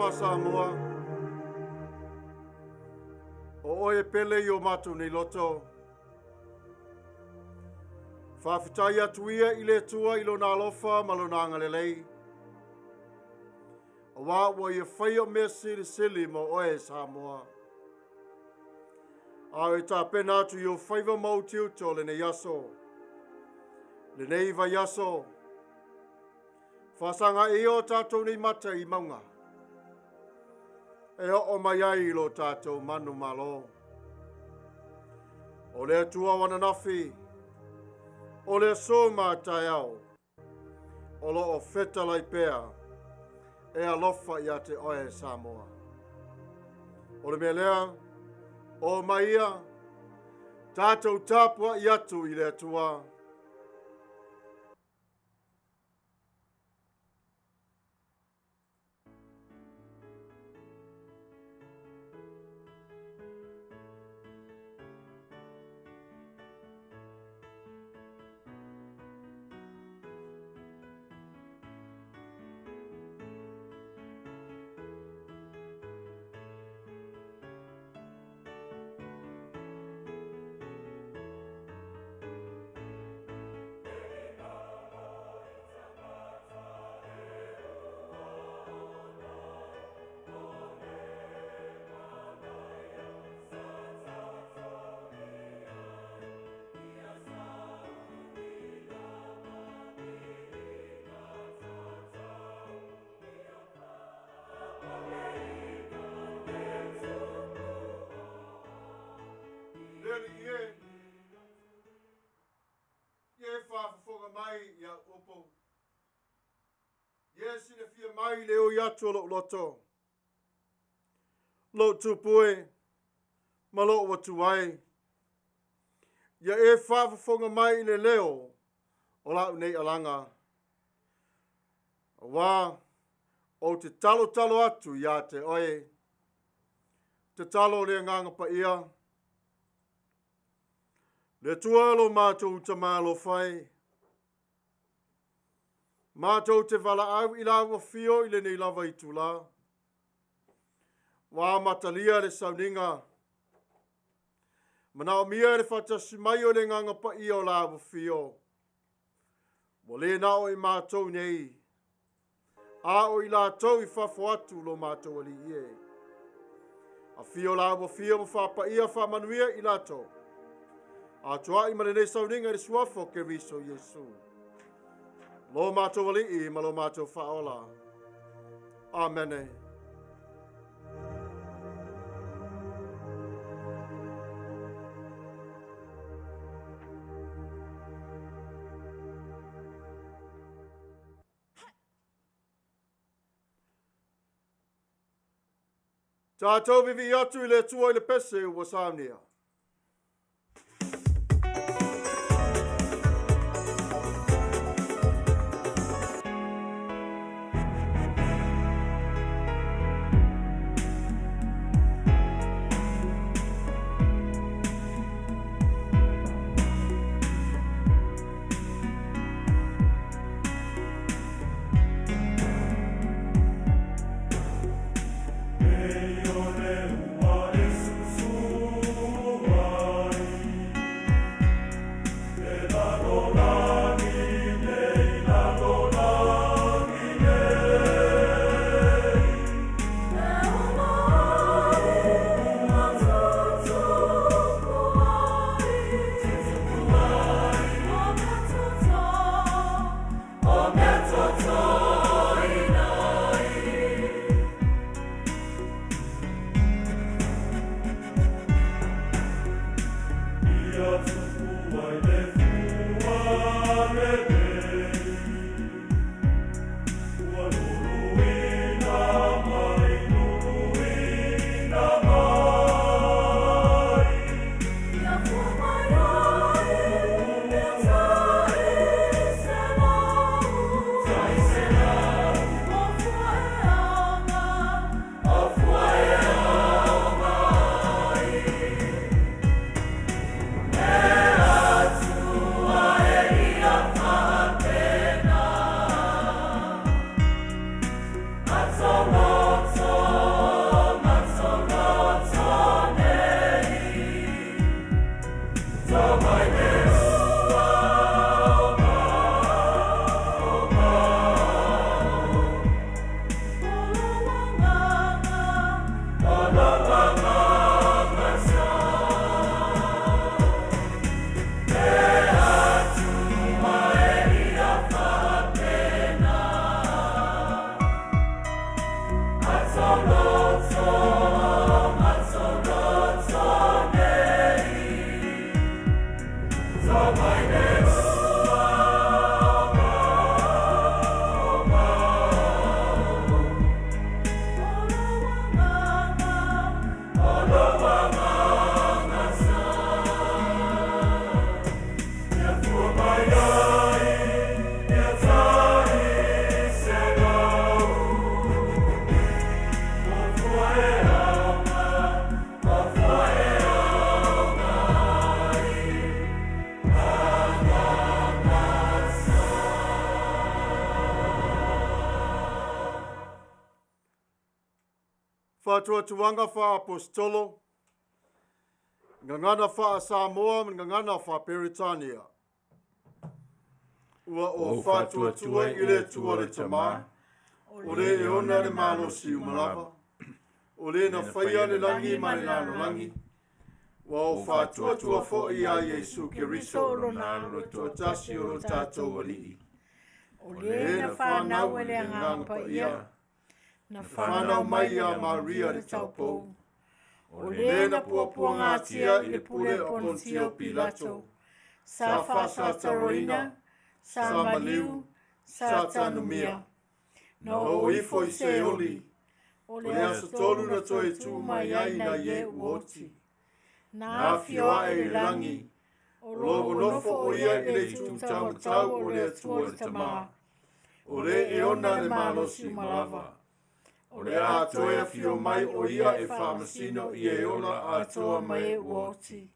Talofa Samoa. O oe e pele i o matou nei loto. Faafetai atu ia i le Atua i lona alofa ma lona agalelei. Auā ua ia faia o mea silisili mo oe Samoa. A o e tapena atu i ou faiva ma ou tiute o lenei aso. Lenei vaiaso, faasaga ia o tatou nei mata i mauga. E oo mai ai lo tatou manumalo. O le Atua o ananafi, o le aso ma taeao, o lo o fetalai pea e alofa ia te oe Samoa. O le mea lea, o mai ia, tatou tapuai atu i le Atua. Le Alii e, ia e faafofoga mai i au upu. Ia e silafia mai le oi atu o lou loto, lou tupu e, ma lou Atua e. Ia e faafofoga mai i le leo o lau nei alaga. Auā, ou te talotalo atu ia te oe. Tatalo le Agaga Paia. Le Atua lo matou Tama alofa e. Matou te valaau i lau afio i lenei lava itula. Ua amatalia le sauniga. Manaomia le faatasi mai o le Agaga Paia o lau afio. Ua le na o i matou nei, a o i latou i fafo atu lo matou Alii e. Afio lau afio ma faapaia faamanuia i latou. Atoai ma lenei sauniga i le suafa o Keriso Iesu. Lo matou Alii ma lo matou Faaola. Amene. Tatou vivii atu i le Atua i le pese ua saunia. Faatuatuaga faa-Aposetolo, Gagana faa-Samoa ma le Gagana faa-Peretania. Ua ou faatuatua i le Atua le Tama, o le e ona le malosi uma lava, o le na faia le lagi ma le lalolagi, ua ou faatuatua foi iā Iesu Keriso o lona Alo e toatasi o lo tatou Alii, O le na fanau e le Agaga Paia, na fanau mai iā Maria le Taupou, o le na puapuagatia i le pule o Pontio Pilato, sa faasataroina, sa maliu, sa tanumia, na oo ifo i Seoli, o o le aso tolu na toe tu mai ai nai e ua oti, na afio ae i le lagi, o o lo nofo o ia i le itu taumatau o le Atua le Tama, o le e ona le malosi uma lava. O O le a toe afio mai o ia e faamasino i e ola atoa ma e ua oti.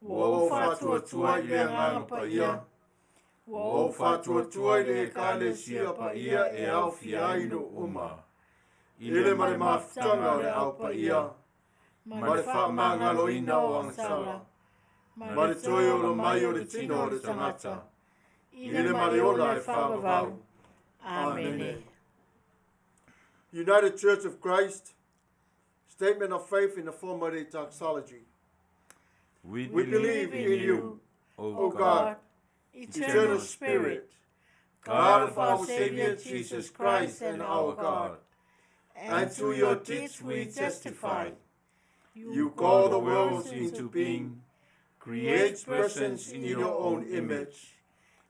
Ua Ua ou ou faatuatua i le Agaga Paia, Ua ua ou faatuatua i le Ekalesia Paia e aofia ai nuu uma, i le ma le mafutaga o le Au Paia, ma le faamagaloina o agasala, ma le toe ola mai o le tino o le tagata, i i le ma le ola e faavavau. Amene. United Church of Christ, Statement of Faith in the Form of Doxology. We We believe in you, O God, eternal Spirit, God of our Savior Jesus Christ and our God, and to your deeds we testify. You call the worlds into being, create persons in your own image,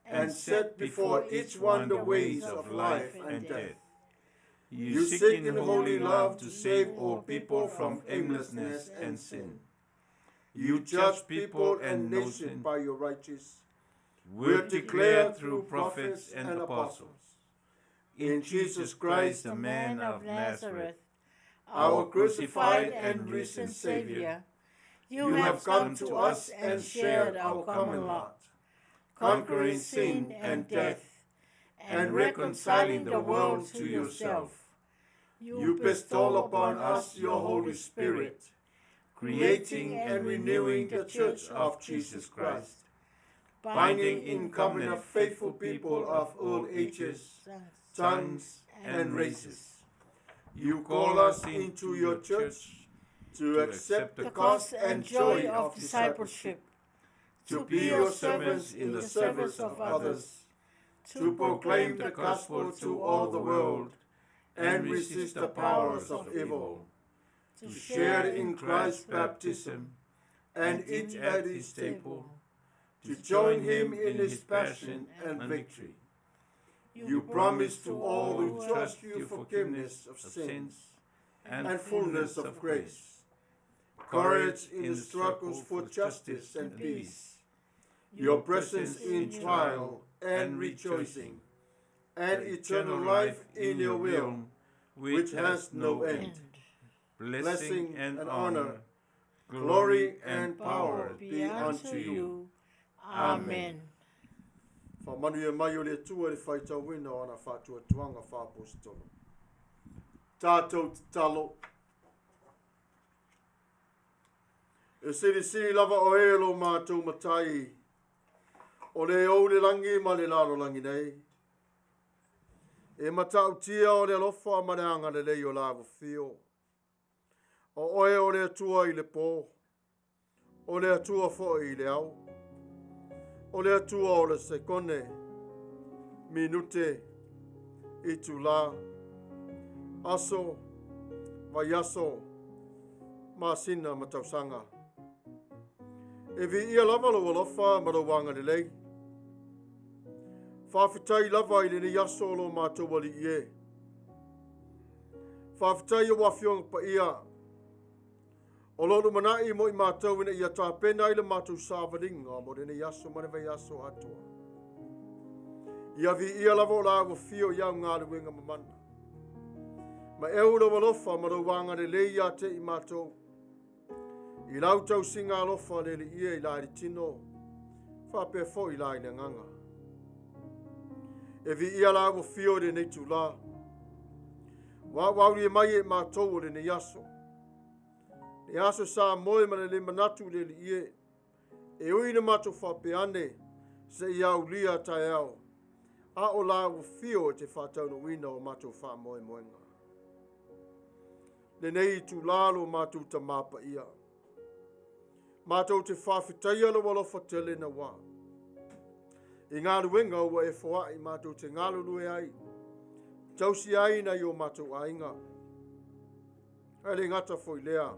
and set before each one the ways of life and death. You seek in holy love to save all people from aimlessness and sin. You judge people and nation by your righteous will declare through prophets and apostles. In Jesus Christ, the man of Nazareth, our crucified and risen Savior, you you have come to us and shared our common lot, conquering sin and death, and reconciling the world to yourself. You bestow upon us your Holy Spirit, creating and renewing the Church of Jesus Christ, binding in covenant faithful people of all ages, tongues, and races. You call us into your church to accept the the cost cost and joy of discipleship, to be your servants in the service of others, to proclaim the gospel to all the world, and resist the powers of evil, to to share in Christ's baptism and eat at his table, to join him in his passion and victory. You promise to all who trust you forgiveness of sins and fullness of grace, courage in the struggles for justice and peace, your presence in trial and rejoicing, and eternal life in your will, which has no end. Blessing and honor, glory and power be unto you. Amen. Whamanu e mai o le Atua le whaitauina o ana whātuatuanga whaapostolo. Tātou tatalo. E silisili lava oe e lo matou Matai, o le ou le lagi ma le lalolagi nei. E matautia o le alofa ma le agalelei o la afio. O oe o le Atua i le pō, o le Atua foi i le ao, o le Atua o le sekone, minute, itulā, aso, vaiaso, masina ma tausaga. E viia lava lou alofa ma lou agalelei. Faafetai lava i lenei aso o lo matou Alii e. Faafetai i ou Afioga Paia o lo o lumanai mo i matou ina ia tapena ai le matou savaliga mo lenei aso ma le vaiaso atoa. Ia viia lava o la ua fio i au galuega mamana. Ma eu lou alofa ma lou agalelei ia te i matou. I lau tausiga alofa le Alii e i la i le tino, faapea foi i la i le agaga. E viia la ua fio i lenei itulā. Ua auaulie mai e matou o lenei aso. Le aso sa moe ma le le manatu i le Alii e. E ui na matou faapea ane, seia aulia taeao, a o la ua fio e te faataunuuina o matou faamoemoega. Lenei itulā lo matou Tamā Paia. Matou te faafetaia lou alofa tele naua. I galuega ua e foai matou te galulue ai, tausi ai nai o matou aiga. Ae le gata foi lea,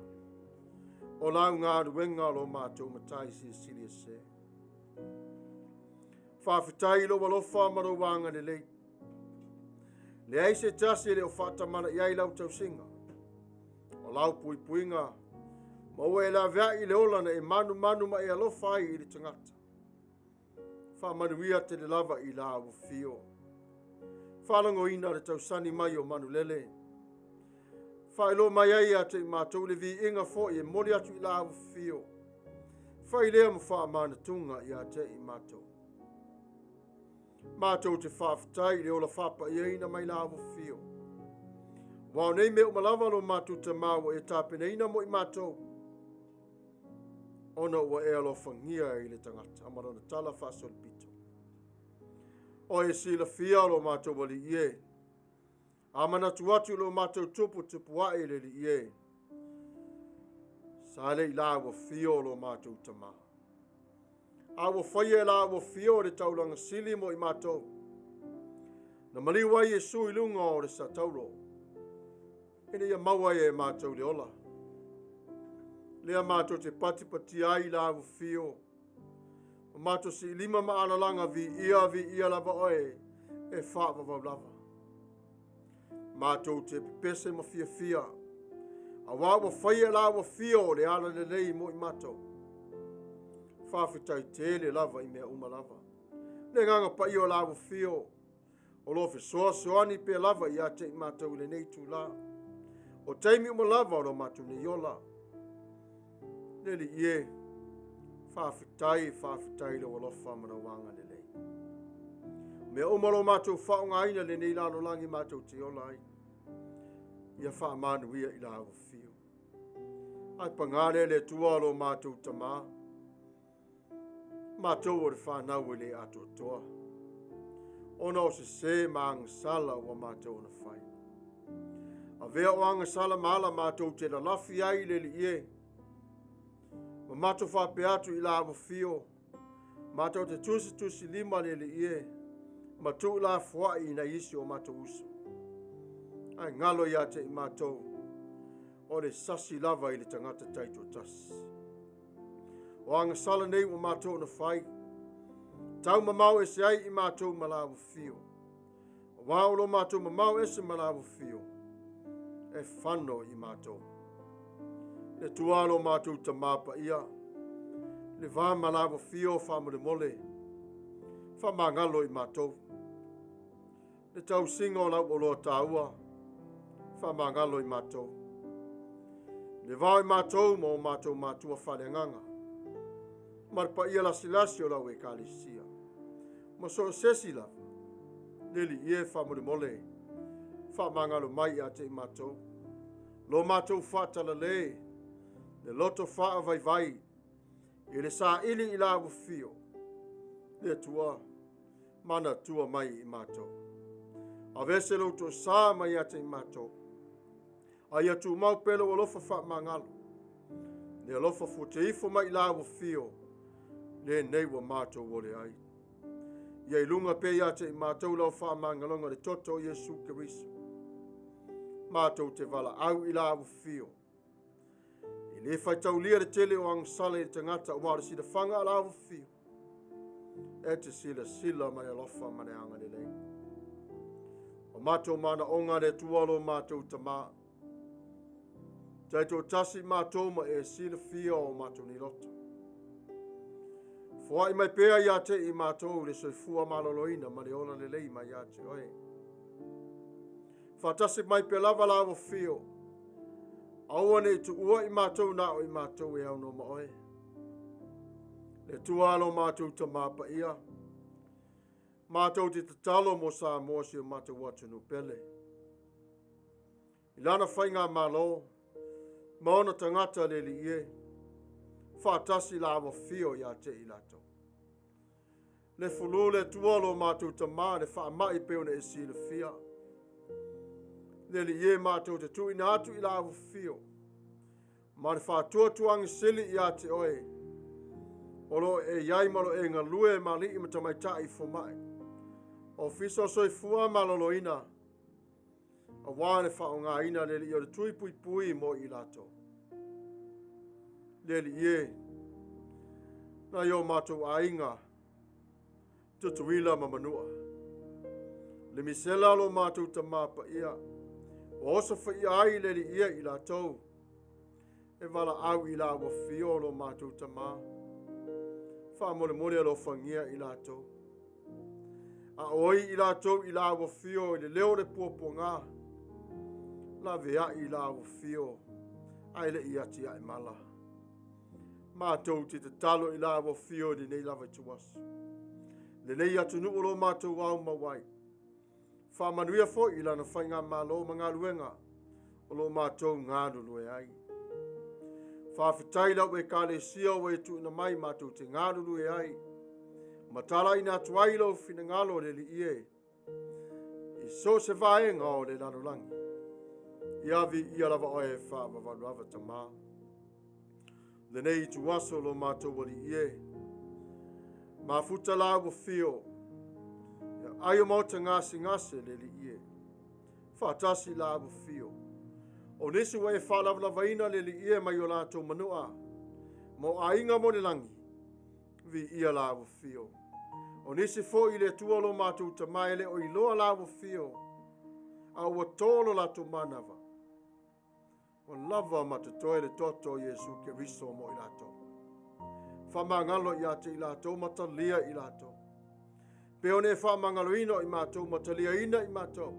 o lau galuega o lo matou Matai Silisili Ese. Faafetai i lou alofa ma lou agalelei. Leai se tasi e le o faatamala i ai lau tausiga. O lau puipuiga, ma ua e laveai i le ola na e manumanu ma e alofa ai i le tagata. Faamanuia tele lava i la ua fio. Faalogoina le tausani mai o manulele. Faailoa mai ai ia te i matou le viiga foi e moli atu i la ua fio. Fai lea ma faamanatuga ia te i matou. Matou te faafetai i le ola faapaiaina mai la ua fio. Ua o nei mea uma lava lo matou Tamā ua e tapenaina mo i matou, ona ua e alofagia i le tagata ma lona tala faasolopito. O e silafia lo matou Alii e, a manatu atu lo matou tupu tupuae i le Alii e, sa le i la ua fio lo matou Tamā. A ua faia e la ua fio le taulaga sili mo i matou. Na maliu ai Iesu i luga o le satauro, ina ia maua ai e matou le ola. Lea matou te patipatia ai la ua fio, ma matou siilima ma alalaga viia viia lava oe e faavavau lava. Matou te pepese ma fiafia, auā ua faia la ua fio o le ala lelei mo i matou. Faafetai tele lava i mea uma lava. Le agaga paia o la ua fio, o lo fesoasoani pea lava ia te i matou i lenei itulā. O taimi uma lava o lo matou nei ola. Le Alii e, faafetai, faafetai lou alofa ma lou agalelei. Mea uma lo matou faaaogaina lenei lalolagi matou te ola ai. Ia faamanuia i la ua fio. Ae pagā lea le Atua lo matou Tamā. Matou o le fanau e le atoatoa. Ona o sesē ma agasala ua matou ona fai. Avea o agasala ma ala matou te lalafi ai i le Alii e. Ma matou faapea atu i la ua fio. Matou te tusitusi lima le Alii e, ma tuu lafoai i nai isi o matou uso. Ae galo ia te i matou, o le sasi lava i le tagata taitoatasi. O agasala nei ua matou ona fai, tau mamao ese ai i matou ma la ua fio. Auā o lo matou mamao ese ma la ua fio, e fano i matou. Le Atua lo matou Tamā Paia, le va ma la ua fio faamolemole, faamagalo i matou. Le tausiga o lau oloa taua, faamagalo i matou. Le va i matou ma o matou matua faaleagaga, ma le paia lasilasi o lau Ekalesia, ma so o se isi lava, le Alii e faamolemole, faamagalo mai ia te i matou. Lo matou faatalale, Le loto faavaivai i le saili i la ua fio, le Atua manatua mai i matou. Aveese lou toasa mai ia te i matou, a ia tumau pea lou alofa faamagalo, le alofa fuateifo mai i la ua fio, lenei ua matou ole ai. Ia i luga pea ia te i matou lau faamagaloga le toto o Iesu Keriso. Matou te valaau i la ua fio. E le faitaulia le tele o agasala i le tagata aua o le silafaga a la ua fio. E te silasila ma le alofa ma le agalelei. O matou manaoga le Atua lo matou tamā. Taitoatasi matou ma e silafia o matou nei loto. Foai mai pea ia te i matou le soifua maloloina ma le ola lelei mai ia te oe. Faatasi mai pea lava la ua fio. Aua ne i tuua i matou na o i matou e aunoa ma oe. Le Atua lo matou tamā paia. Matou te tatalo mo Samoa si o matou atunuu pele. I lana faigamalo, ma ona tagata le Alii e, faatasi la ua fio ia te i latou. Le fulu le Atua lo matou tamā le faamai pe ona e silafia. Le Alii e matou te tuuina atu i la ua fio. Ma le faatuatuaga sili ia te oe. O lo e iai ma lo e galue ma alii ma tamaitai fomai. Ofisa o Soifua Maloloina. Aua le faaaogaina le Alii o le tui puipui mo i latou. Le Alii e, nai o matou aiga, Tutuila ma Manua. Le misela lo matou tamā paia, ua osofaia ai le Alii e i latou, e valaau i la ua fio lo matou tamā. Faamolemole alofagia i latou. A oi i latou i la ua fio i le leo o le puapuaga, laveai i la ua fio, ae le i atiae mala. Matou te tatalo i la ua fio i lenei lava ituaso. Lenei atunuu lo matou au mau ai. Faamanuia foi i lana faigamalo ma galuega o lo matou galulue ai. Faafetai lau ekalesia ua e tuuina mai matou te galulue ai. Ma talaina atu ai lou finagalo le Alii e, i so o se vaega o le lalolagi. Ia viia lava oe e faavavalu lava tamā. Lenei ituaso lo matou Alii e, mafuta la ua fio, ia ai o maota gasegase le Alii e, faatasi la ua fio. O nisi ua e faalavalavaina le Alii e mai o latou manua, mo aiga mo le lagi, viia la ua fio. O nisi foi le Atua lo matou tamā e le o iloa la ua fio, a ua tolo latou manava, ua lava ma totoe le toto o Iesu Keriso mo i latou. Faamagalo ia te i latou ma talia i latou. Pe ona e faamagaloina o i matou ma taliaina i matou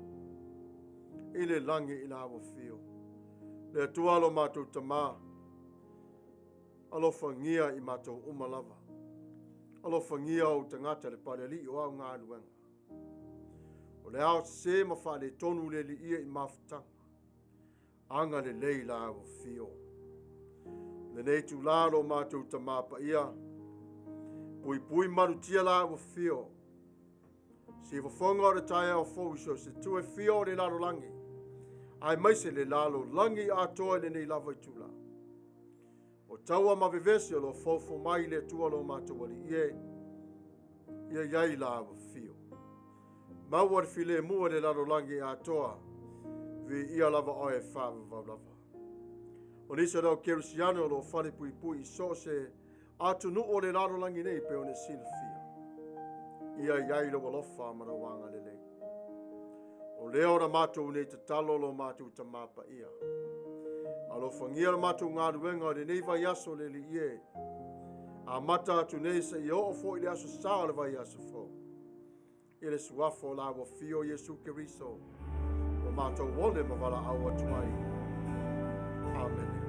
i le lagi i la ua fio. Le Atua lo matou tamā, alofagia i matou uma lava. Alofagia ou tagata le palealii o au galuega. O le ao sese ma faaletonu le Alii e i mafutaga. Agalelei la ua fio. Lenei tula lo matou tamā paia, puipui malutia la ua fio. Sifofoga o le taeao fou i so o se tu e fia o le lalolagi, aemaise le lalolagi atoa i lenei lava itula. O taua ma vevesi o lo foufou mai le Atua lo matou Alii e, ia iai la ua fio. Maua le filemu e le lalolagi atoa, viia lava oe e faavavau lava. O nisi o le au kerisiano o lo fale puipui i so o se atunuu o le lalolagi nei pe ona e silafia. Ia iai lou alofa ma lou agalelei. O lea o na matou nei tatalo lo matou tamā paia. Alofagia le matou galuega o lenei vaiaso le Alii e. Amata atu nei seia oo foi le aso sa o le vaiaso fou. I le suafa o la ua fio Iesu Keriso, ua matou ole ma valaau atu ai. Amene.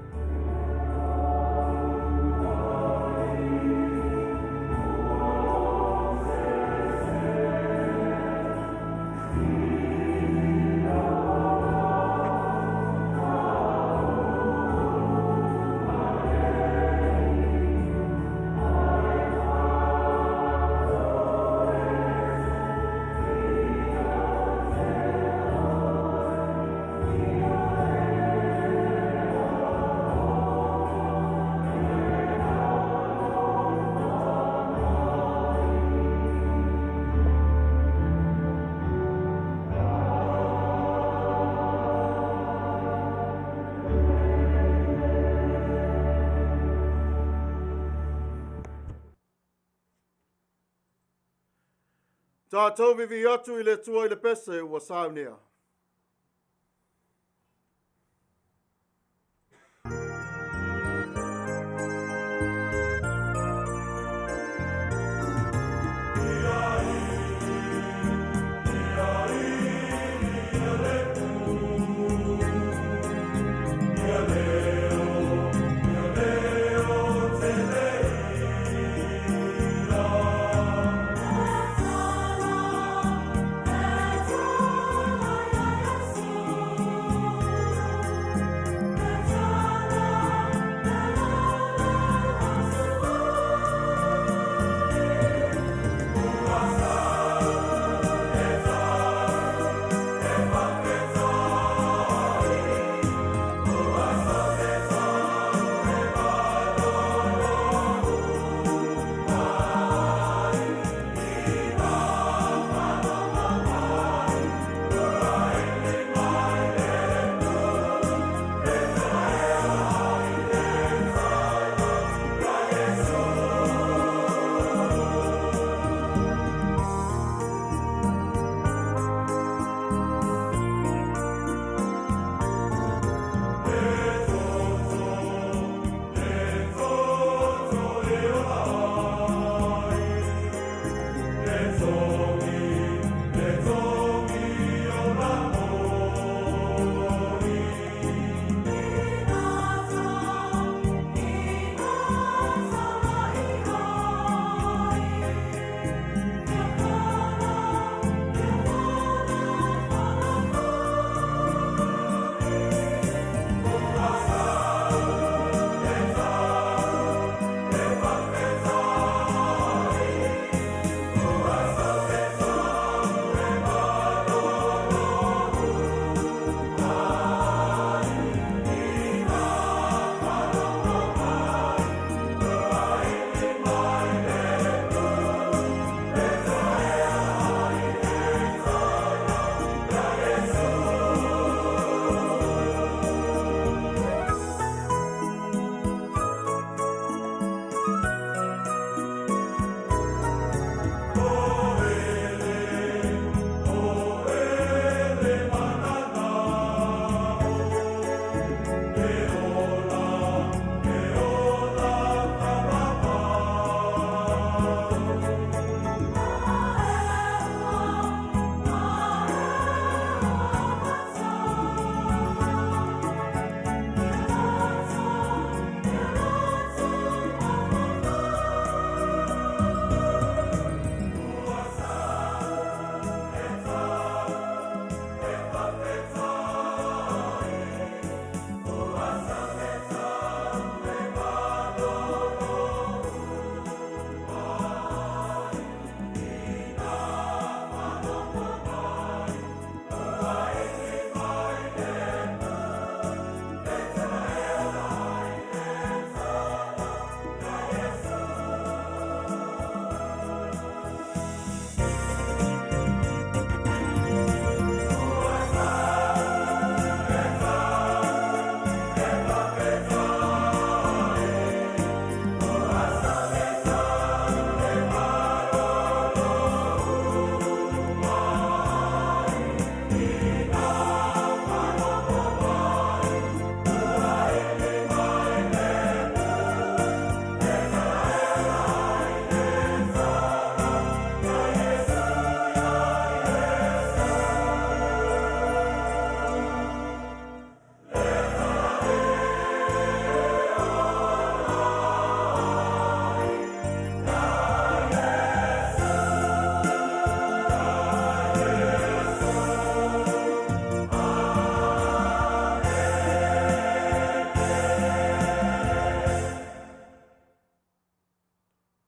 Tatou vivii atu i le Atua i le pese ua saunia.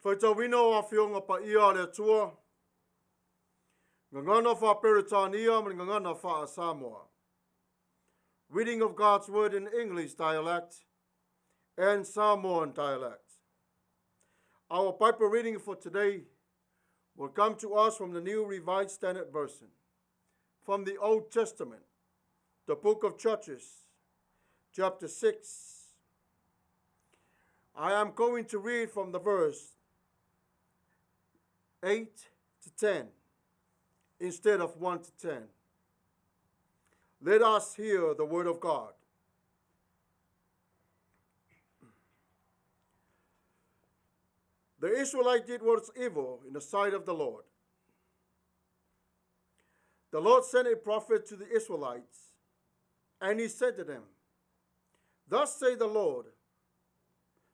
Faitauina o Afioga Paia a le Atua, Gagana Faa-Peretania ma le Gagana Faa-Samoa. Reading of God's Word in English dialect and Samoan dialect. Our Bible reading for today will come to us from the New Revised Standard Version, from the Old Testament, the book of Judges, chapter 6. I am going to read from the verse 8 to 10. instead of 1 to 10. Let us hear the word of God. The Israelites did what is evil in the sight of the Lord. The Lord sent a prophet to the Israelites, and he said to them, Thus say the Lord,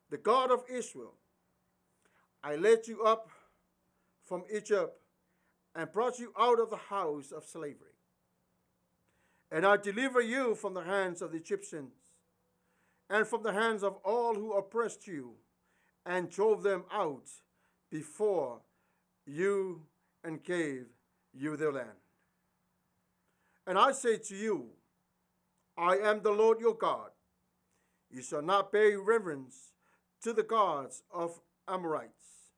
the God of Israel, I led you up from Egypt and brought you out of the house of slavery. And I deliver you from the hands of the Egyptians and from the hands of all who oppressed you, and drove them out before you and gave you their land. And I say to you, I am the Lord your God. You shall not pay reverence to the gods of Amorites,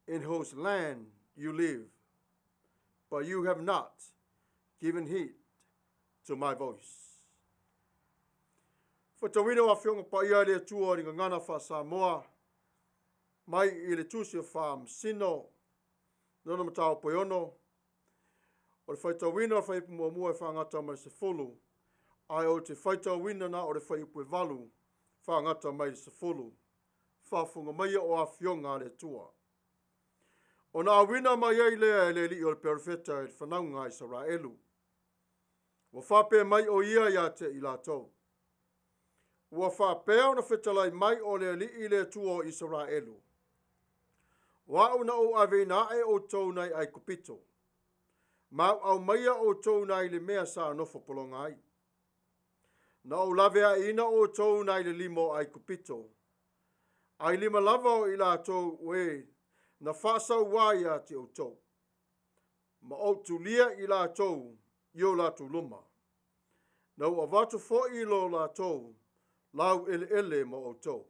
in whose land you live, but you have not given heed to my voice. Faitauina o Afioga Paia i le Atua o le Gagana Faa-Samoa mai i le Tusi o Faamasino lona mataupu e ono, o le faitauina o le fuaiupu muamua e faagata mai le 10, ae o te faitauina na o le fuaiupu e 8 faagata mai le 10. Faafofoga maia o Afioga a le Atua. Ona auina mai ai lea e le alii o le perofeta i le fanauga a Isaraelu. Ua faapea mai o ia ia te i latou. Ua faapea ona fetalai mai o le alii le Atua o Isaraelu. O au na ou aveina ae outou nai Aikupito. Ma au aumaia outou nai le mea sa nofo pologa ai. Na ou laveaiina outou nai le lima o Aikupito. Ai lima lava o i latou e na faasauā ia te outou. Ma ou tulia i latou i o latou luma. Na ou avatu foi i lo latou lau eleele mo outou.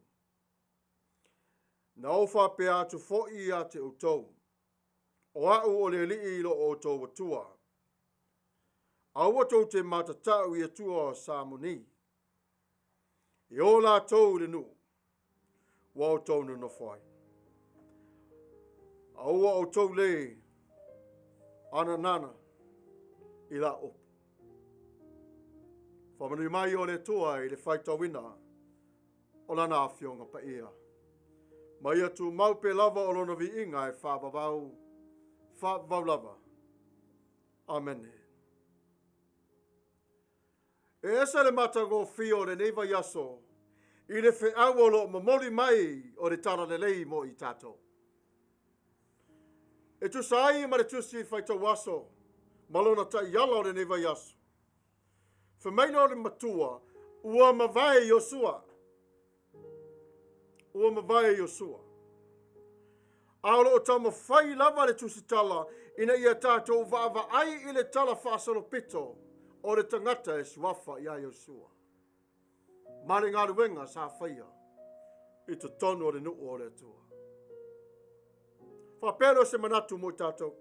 Na ou faapea atu foi ia te outou, o au o le alii i lo outou Atua. Aua tou te matatau i Atua o Samoni. E o latou i le nuu, ua outou nonofo ai. Aua outou le ananana i la upu. Whamanui mai o le Atua i le faitauina o lana afioga paia. Ma ia tumau pe lava o lona viiga e faavavau, faavavau lava. Amene. E ese le matagofie o lenei vaiaso i le feau o loo momoli mai o le Talalelei mo i tatou. E tusa ai ma le tusi faitau aso ma lona taiala o lenei vaiaso. Fai mai lea o le matua, ua mavae Iosua. Ua mavae Iosua. A o loo taumafai lava le tusitala ina ia tatou vaavaai i le tala faasolopito o le tagata e suafa ia Iosua ma le galuega sa faia i totonu o le nuu o le Atua. Faapea lea o se manatu mo i tatou.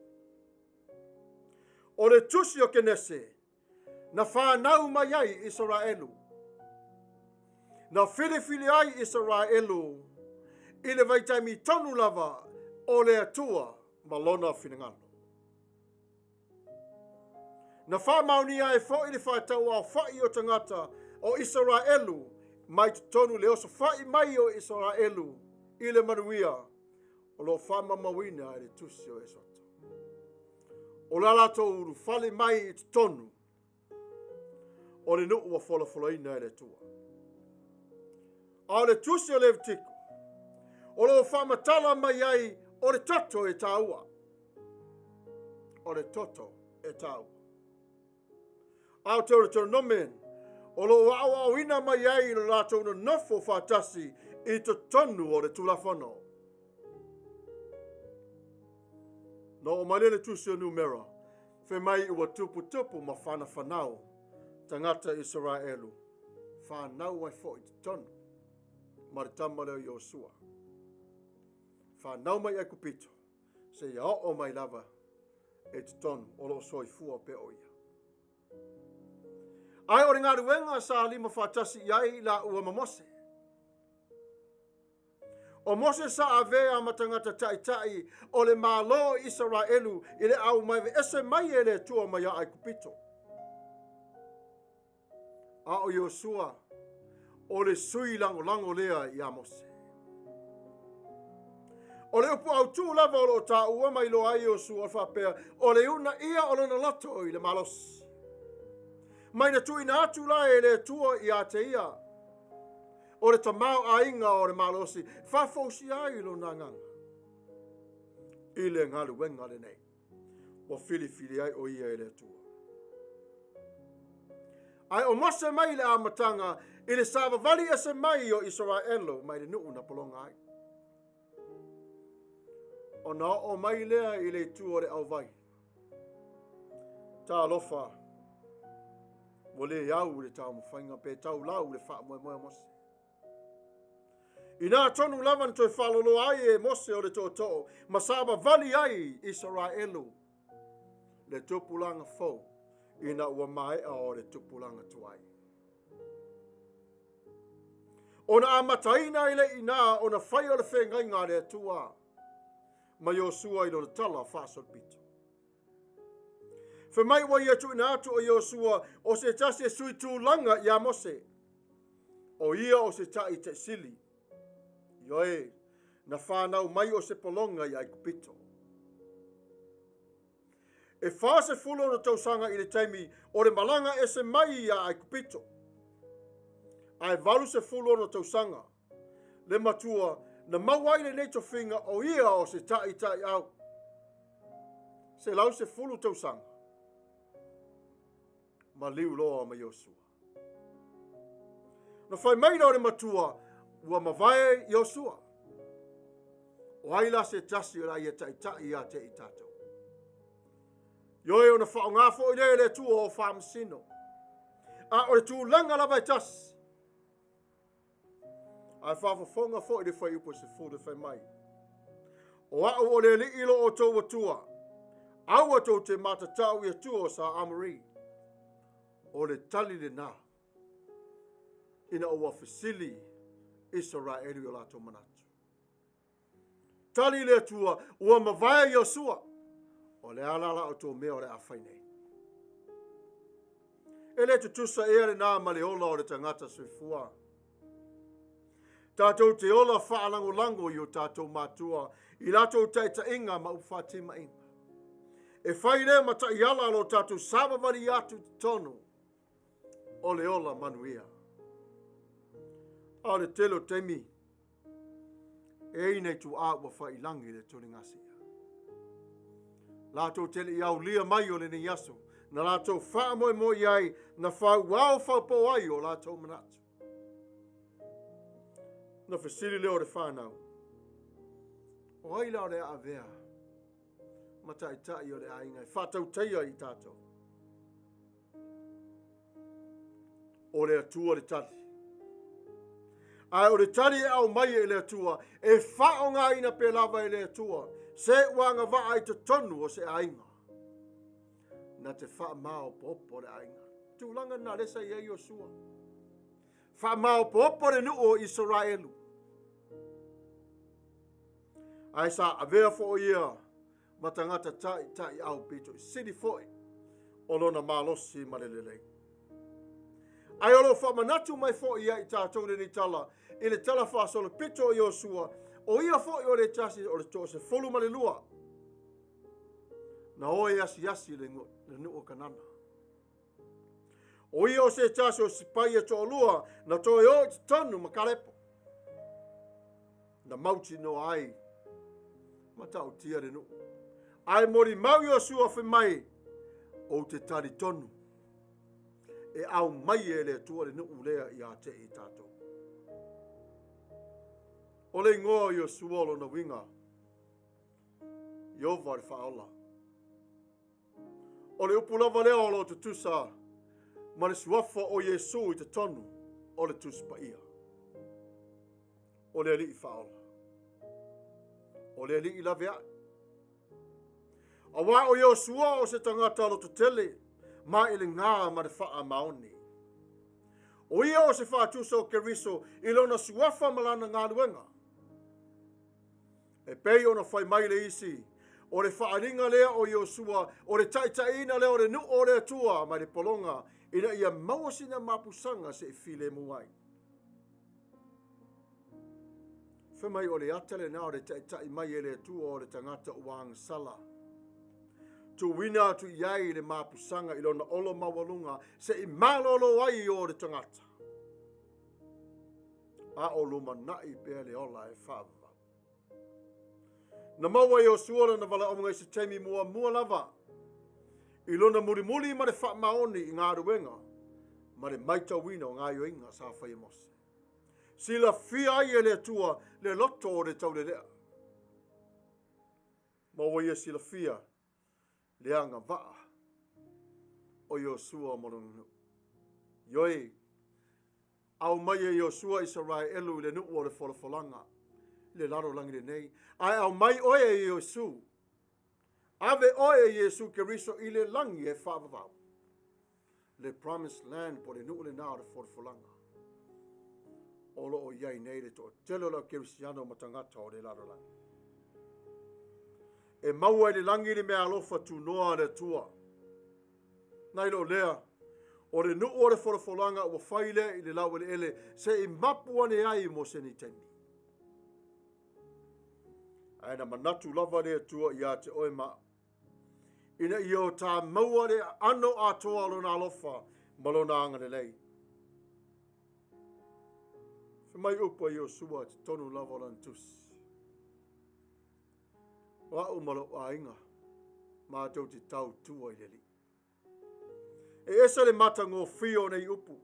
O le tusi o Kenese na whanau mai ai Isaraelu. Na filifili ai Isaraelu i le vaitaimi tonu lava o le Atua ma lona finagalo. Na faamaonia ai foi le faatauaofa'i o tagata o Isaraelu mai totonu le osofa'i mai o Isaraelu i le manuia o loo faamaumauina e le tusi o Esoto. O la latou ulufale mai i totonu o le nuu ua folafolaina e le Atua. A o le tusi o Levitiko, o loo faamatala mai ai o le toto e taua. O le toto e taua. A o Deuteronomen, o loo aoaoina mai ai lo latou nonofo faatasi i totonu o le Tulafono. Na oo mai lea le tusi o Numera, fai mai ua tuputupu ma fanafanau tagata Isaraelu, whanau ai foi i totonu ma le tama lea o Iosua. Whanau mai Aikupito, seia oo mai lava e totonu o loo soifua pea o ia. Ae o le galuega sa lima faatasi i ai la ua ma Mose. O Mose sa avea ma tagata ta'ita'i o le Malo o Isaraelu i le aumaeve'ese mai e le Atua mai ia Aikupito. A o Iosua, o le sui lagolago lea iā Mose. O le upu autū lava o lo o tāua ma iloa ai Iosua o le faapea, o le uunaia o lona loto i le malosi. Mai na tuuina atu la e le Atua iā te ia, o le tamaoaiga o le malosi, faafousia ai lona agaga i le galuega lenei ua filifili ai o ia e le Atua. Ae o Mose mai i le amataga i le savavali ese mai o Isaraelu mai le nuu na pologa ai. Ona oo mai lea i le itu o le auvai. Talofa, ua le au i le taumafaiga pe taulau le faamoemoe o Mose. Inā tonu lava na toe faaloloa ai e Mose o le tootoo ma savavali ai Isaraelu le tupulaga fou ina ua maea o le tupulaga tuai. Ona amataina ai lea i inā ona fai o le feagaiga a le Atua ma Iosua i lona tala faasolopito. Fai mai ua ia tuuina atu o Iosua o se tasi e sui tulaga iā Mose. O ia o se taʻitaʻi sili. Ioe, na whanau mai o se pologa i Aikupito. E 40 ona tausaga i le taimi o le malaga ese mai ia Aikupito. Ae 86 ona tausaga le matua na maua ai lenei tofiga o ia o se taʻitaʻiau. 110 tausaga maliu loa ma Iosua. Na fai mai lea o le matua, ua mavae Iosua. O ai la se tasi o le a ia taʻitaʻi ia te i tatou. Ioe ona faaaoga foi lea e le Atua o faamasino. A o le tulaga lava e tasi. Ae faafofoga foi le fuaiupu e 10 e fai mai. O au o le Alii lo outou Atua, aua tou te matatau i Atua o sa Amori. O le tali lenā ina ua fesili Isaraelu i o latou manatu. Tali le Atua, ua mavae Iosua. O le a la la outou mea o le a fai nei? E le tutusa ea lenā ma le ola o le tagata soifua. Tatou te ola faalagolago i o tatou matua i latou taitaiga ma upu faatimaiga. E fai lea ma taiala lo tatou savavali atu i totonu o le ola manuia. A o le tele o taimi, e i ai nai tuaa ua faiilagi le tuligasia. Latou te le i aulia mai o lenei aso, na latou faamoemoe i ai, na fauao faupou ai o latou manatu. Na fesili lea o le whanau, o ai la o le a avea ma taʻitaʻi o le aiga e faatautaia i tatou? O le Atua le tali. Ae o le tali e aumai e le Atua, e faaaogaina pea lava e le Atua, se ua agavaa i totonu o se aiga. Na te faamaopoopo le aiga. Tulaga lena lea sa i ai Iosua. Faamaopoopo le nuu o Isaraelu. Ae sa avea foi ia ma tagata taʻitaʻiau pito i sili foi o lona malosi ma le lelei. Ae o lo o faamanatu mai foi ia i tatou lenei tala i le tala faasolopito o Iosua, o ia foi o le tasi o le 12 na o e asiasi i le nuu o Kanana. O ia o se tasi o sipai e toalua na toe o i totonu ma Kalepo. Na mautinoa ai matautia le nuu. Ae molimau Iosua fai mai, ou te talitonu e aumai e le Atua le nuu lea ia te i tatou. O le igoa o Iosua o lona uiga, Ieova le faaola. O le upu lava lea o lo o tutusa ma le suafa o Iesu i totonu o le Tusi Paia. O le Alii faaola. O le Alii laveai. Auā o Iosua o se tagata lototele ma i le gā ma le faamaoni. O ia o se faatusa o Keriso i lona suafa ma lana galuega. E pei ona fai mai le isi, o le faaaliga lea o Iosua, o le taitaiina lea o le nuu o le Atua mai le pologa, ina ia maua sina mapusaga se'i filemu ai. Fai mai o le ata lenā o le taitai mai e le Atua o le tagata ua agasala. Tuuina atu i ai le mapusaga i lona olo maualuga se'i malolo ai i o le tagata. A o lumanai pea le ola e faavavau. Na maua e Iosua lona valaauga i se taimi muamua lava, i lona mulimuli ma le faamaoni i galuega ma le maitauina o gaoioiga sa fai e Mose. Silafia ai e le Atua le loto o le taulelea, ma ua ia silafia le agavaa o Iosua ma lona nuu. Ioe, aumai e Iosua Isaraelu i le nuu o le folafolaga i le lalolagi lenei, ae aumai oe e Iesu, ave oe e Iesu Keriso i le lagi e faavavau, le promised land po o le nuu lenā o le folafolaga o lo o i ai nei le toatele o le au kerisiano ma tagata o le lalolagi. E maua i le lagi le meaalofa tunoa a le Atua. Nai lo lea, o le nuu o le folafolaga ua fai lea i le laueleele se'i mapu ane ai mo se ni taimi. Ae na manatu lava le Atua ia te oe ma au, ina ia o tā maua le aano atoa o lona alofa ma lona agalelei. Fai mai upu a Iosua i totonu lava o lana tusi, O au ma lou aiga, matou te tautua i le Alii. E ese le matagofie o nei upu.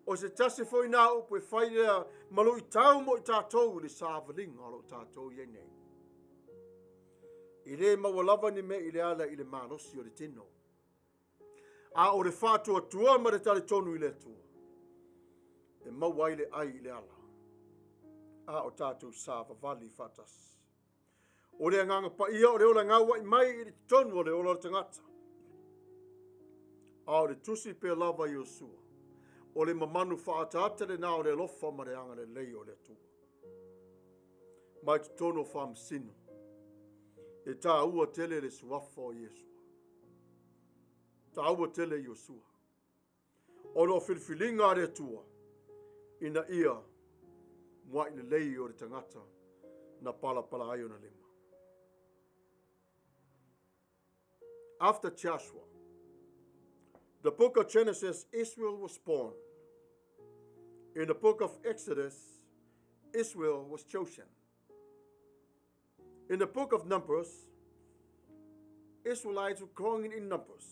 O se tasi foi nā upu e fai lea ma luitau mo i tatou i le savaliga o lo o tatou i ai nei. E le maua lava ni mea i le ala i le malosi o le tino, a o le faatuatua ma le talitonu i le Atua e maua ai le ai i le ala, a o tatou savavali faatasi. O le agaga paia o le ola gaua'i mai i totonu o le ola o le tagata. A o le tusi pea lava i Iosua, o le mamanu faaataata lenā o le alofa ma le agalelei o le Atua. Mai totonu o faamasino, e tāua tele le suafa o Iesua. Tāua tele Iosua. Ona o filifiliga a le Atua, ina ia mua'i lelei o le tagata na palapala ai ona lima. After Joshua, the book of Genesis, Israel was born. In the book of Exodus, Israel was chosen. In the book of Numbers, Israelites were growing in numbers.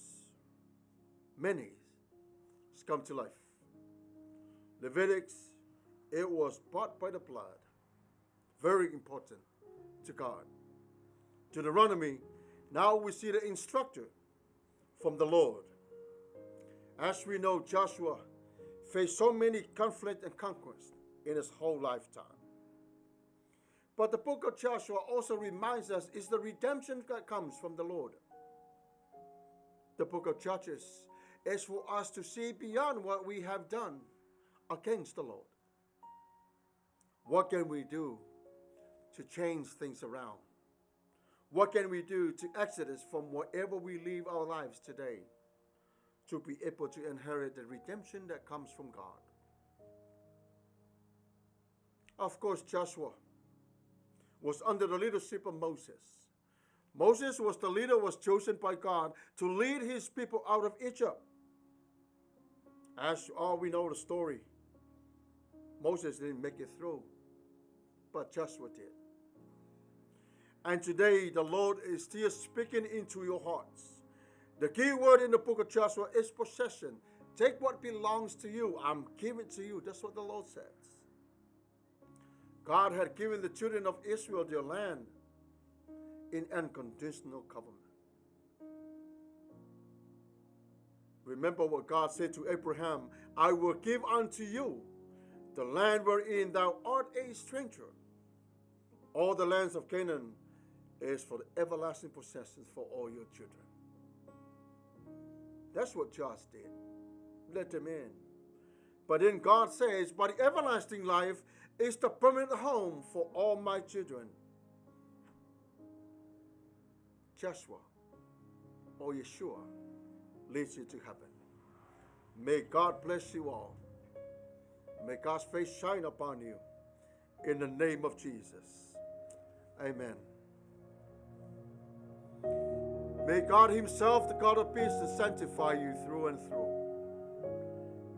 Many has come to life. Leviticus, it was bought by the blood. Very important to God. Deuteronomy, now we see the instructor from the Lord. As we know, Joshua faced so many conflict and conquests in his whole lifetime. But the book of Joshua also reminds us is the redemption that comes from the Lord. The book of Judges is for us to see beyond what we have done against the Lord. What can we do to change things around? What can we do to exodus from wherever we live our lives today to be able to inherit the redemption that comes from God? Of course, Joshua was under the leadership of Moses. Moses was the leader, was chosen by God to lead his people out of Egypt. As all we know the story, Moses didn't make it through, but Joshua did. And today, the Lord is still speaking into your hearts. The key word in the book of Joshua is possession. Take what belongs to you. I'm giving to you. That's what the Lord says. God had given the children of Israel their land in unconditional covenant. Remember what God said to Abraham, I will give unto you the land wherein thou art a stranger. All the lands of Canaan is for the everlasting possessions for all your children. That's what Josh did. Let them in. But then God says, but the everlasting life is the permanent home for all my children. Joshua or Yeshua leads you to heaven. May God bless you all. May God's face shine upon you in the name of Jesus. Amen. May God Himself, the God of peace, sanctify you through and through.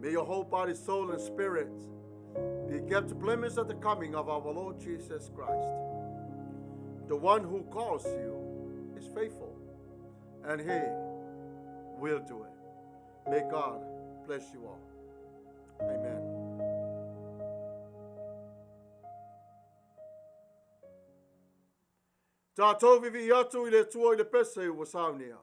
May your whole body, soul, and spirit be kept blameless at the coming of our Lord Jesus Christ. The one who calls you is faithful, and He will do it. May God bless you all. Amen. Tātou vivi atu i le tua i le pese ua saunia.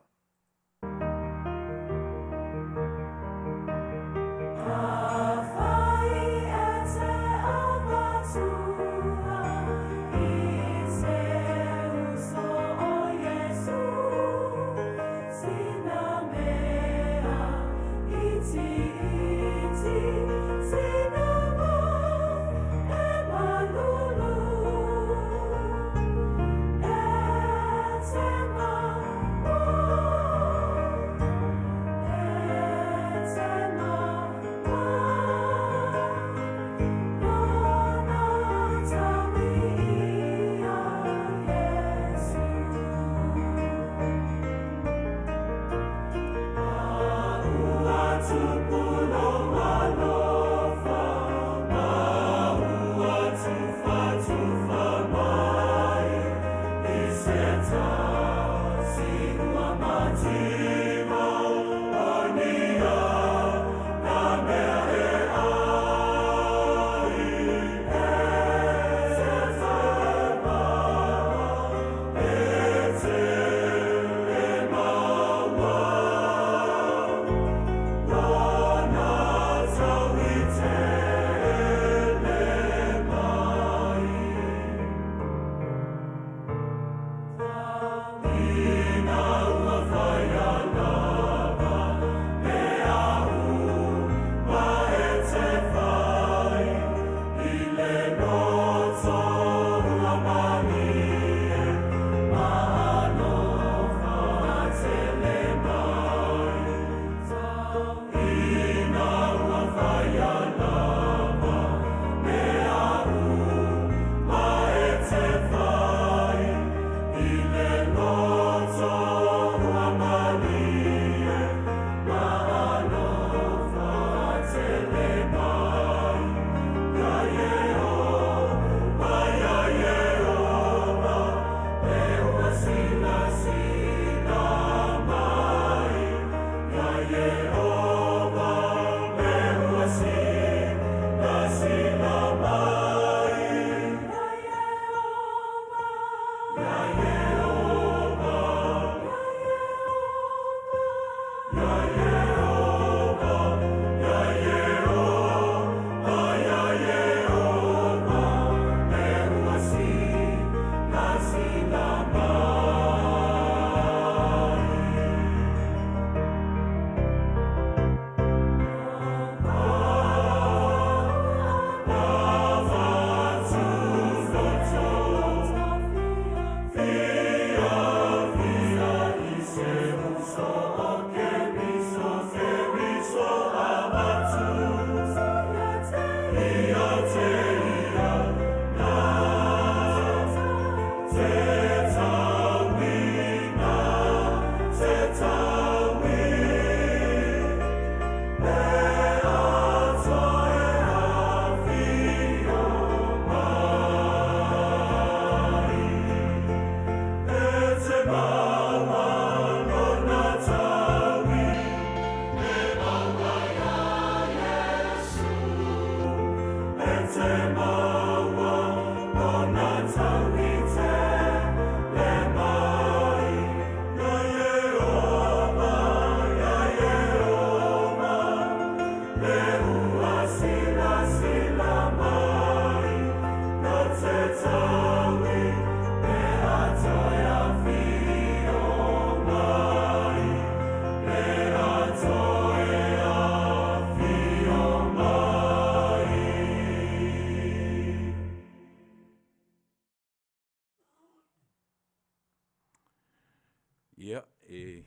Ia, e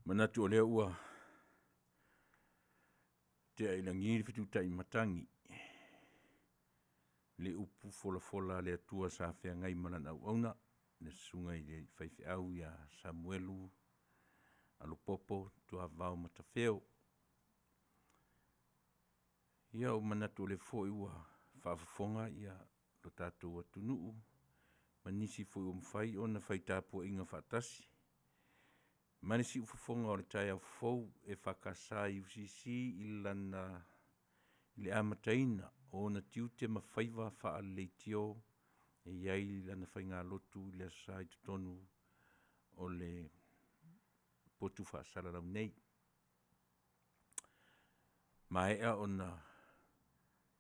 manatu o lea ua tea i lagi le fetutai matagi, le upu folafola a le Atua sa feagai ma lana auauna, le susuga i le faifeau ia Samuelu Alopopo Tuavao Matafeo. Ia, ua manatu o lea foi ua faafofoga lo tatou atunuu ma nisi foi ua mafai ona fai tapuaiga faatasi ma le siufofoga o le taeao fou EFKS UCC i lana i le amataina o ona tiute ma faiva faaleitio e i ai lana faigalotu i le Aso Sa i totonu o le potu faasalalau nei. Maea ona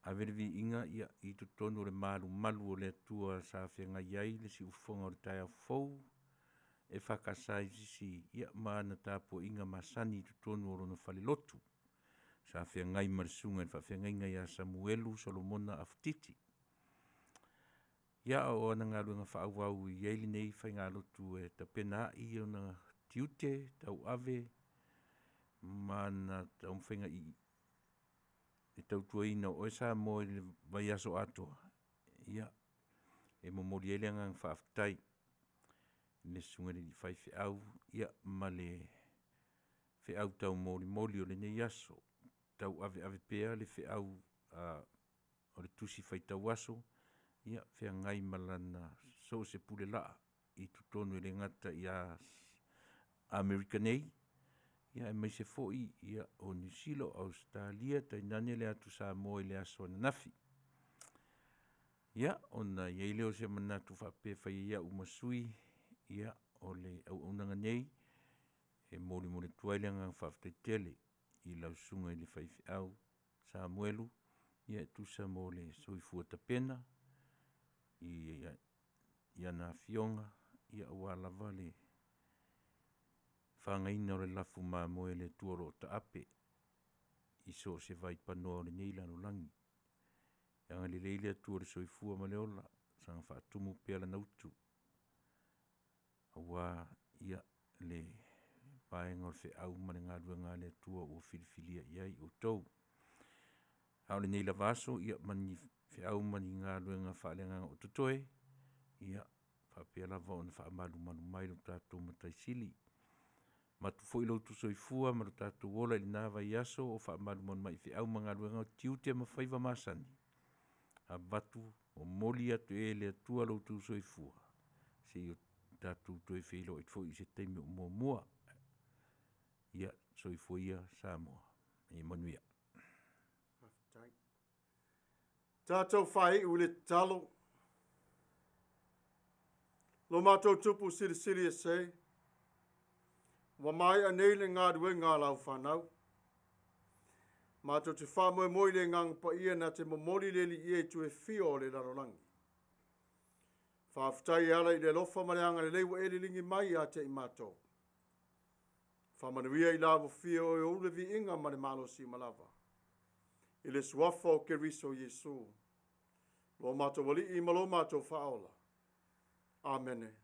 ave le viiga i totonu o le malumalu o le Atua sa feagai ai le siufofoga o le taeao fou EFKS UCC ma ana tapuaiga masani i totonu o lona falelotu sa feagai ma le susuga i le faafeagaiga ia Samuelu Solomona Afutiti. Ia, a o ana galuega faaauau i ai lenei faigalotu e tapena ai ona tiute tauave ma ana taumafaiga i le tautuaina o oe Samoa i le vaiaso atoa, ia, e momoli ai le agaga faafetai i le susuga i le alii faifeau, ia ma le feau taumolimoli o lenei aso, tauaveave pea le feau o le tusi faitau aso, ia feagai ma lana so o se pulelaa i totonu e le gata ia Amerika nei, aemaise foi o Niu Sila, o Ausetalia, tainane le atu Samoa i le aso ananafi. Ia, ona i ai lea o se manatu faapea e fai ai au ma sui, ia, o le auaunaga nei e molimoli atu ai le agaga faafetai tele i lau susuga i le faifeau Samuelu e tusa mo le soifua tapena i ana afioga aua lava le fagaina o le lafu mamoe a le Atua o lo o taape i so o se vaipanoa o lenei lalolagi. Ia agalelei le Atua i le soifua ma le ola, saga faatumu pea lana utu aua le vaega o le feau ma le galuega a le Atua ua filifilia i ai outou. A o lenei lava aso ma ni feau ma ni galuega faaleagaga o totoe, ia faapea lava ona faamalumalu mai lo tatou Matai Sili. E avatu foi lo outou soifua ma lo tatou ola i lena vaiaso o faamalumalu mai i feau ma galuega, o tiute ma faiva masani, avatu momoli atu i ai e le Atua lo outou soifua seia tatou toe feiloai foi i se taimi o muamua. Ia, soifua ia Samoa. Ia manuia. Faafetai. Tatou faaiu i le tatalo. Lo matou tupu silisili ese, ua maea nei le galuega a lau fanau. Matou te faamoemoe i le agaga paia na te momoli le alii e i itu e fia o le lalolagi. Faafetai e ala i le alofa ma le agalelei ua e liligi mai ia te i matou. Faamanuia i la ua fia o e ou le viiga ma le malosi uma lava. I le suafa o Keriso Iesu, lo matou Alii ma lo matou Faaola. Amene.